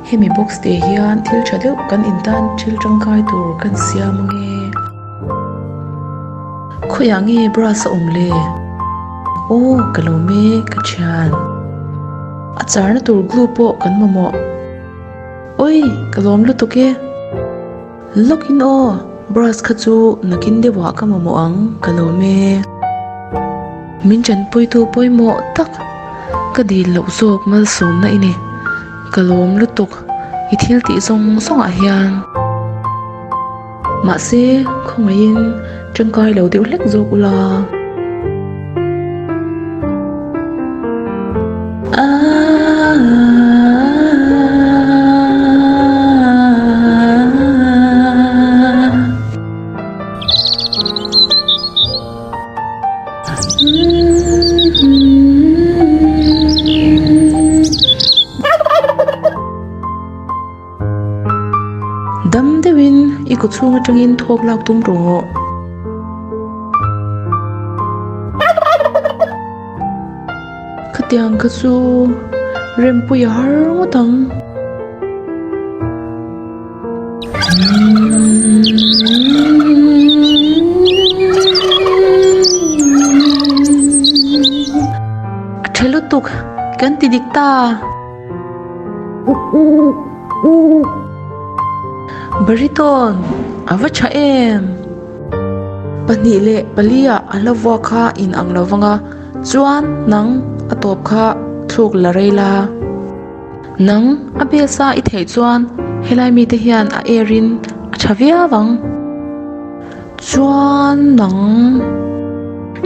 Hemi box te hian thil tha deuh kan in tan thil tangkai tur kan siam ange. Khawiah nge brush a awm le? Aw ka lo mek ka thian. A charna tur glue pawh kan mamawh. Oi ka lawm lutuk e. Lawkin aw, brush kha chu nakin deuhah ka mamawh ang, ka lawm e. Min tanpuitu pawimawh tak ka dil loh zawk malsawmna i ni, ka lawm lutuk i thil tih zawng zawngah hian. Mahse, khawngaihin tangkai lo deuh hlek zawk ula. Dam deuhin i kaw chhung atangin thawk lak tum rawh. Khatiang kha chu rempui a har ngawt ang. A tha lutuk kan ti dik ta. Baritone a va tha em? 2 leh 4 ah a la vuak kha in ang lo vang a, chuan nang a tawp kha thluk la rei la. Nang a base a i theih chuan helai mite hian a air in a tha viau ang. Chuan nang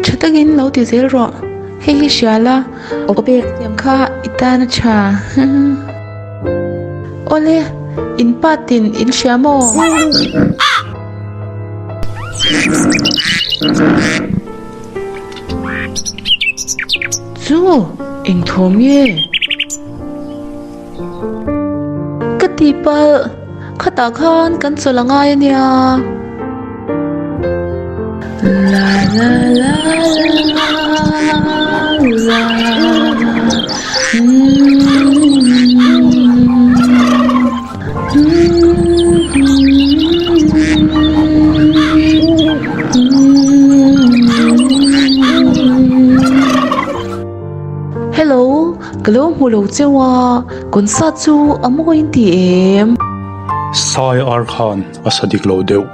tha takin lo ti zel rawh, hei hi hria la. Aw pek siam kha i tan a tha. Awle, in pa tin in hria maw? Chu, eng thawm nge? Ka tihpalh, khatah khan kan chawlh a ngai a nia. La la la la la Hello. Ka lo hmu lo cheu a, concert chu a mawi in ti em? Sai ar khan a sa dik lo deuh.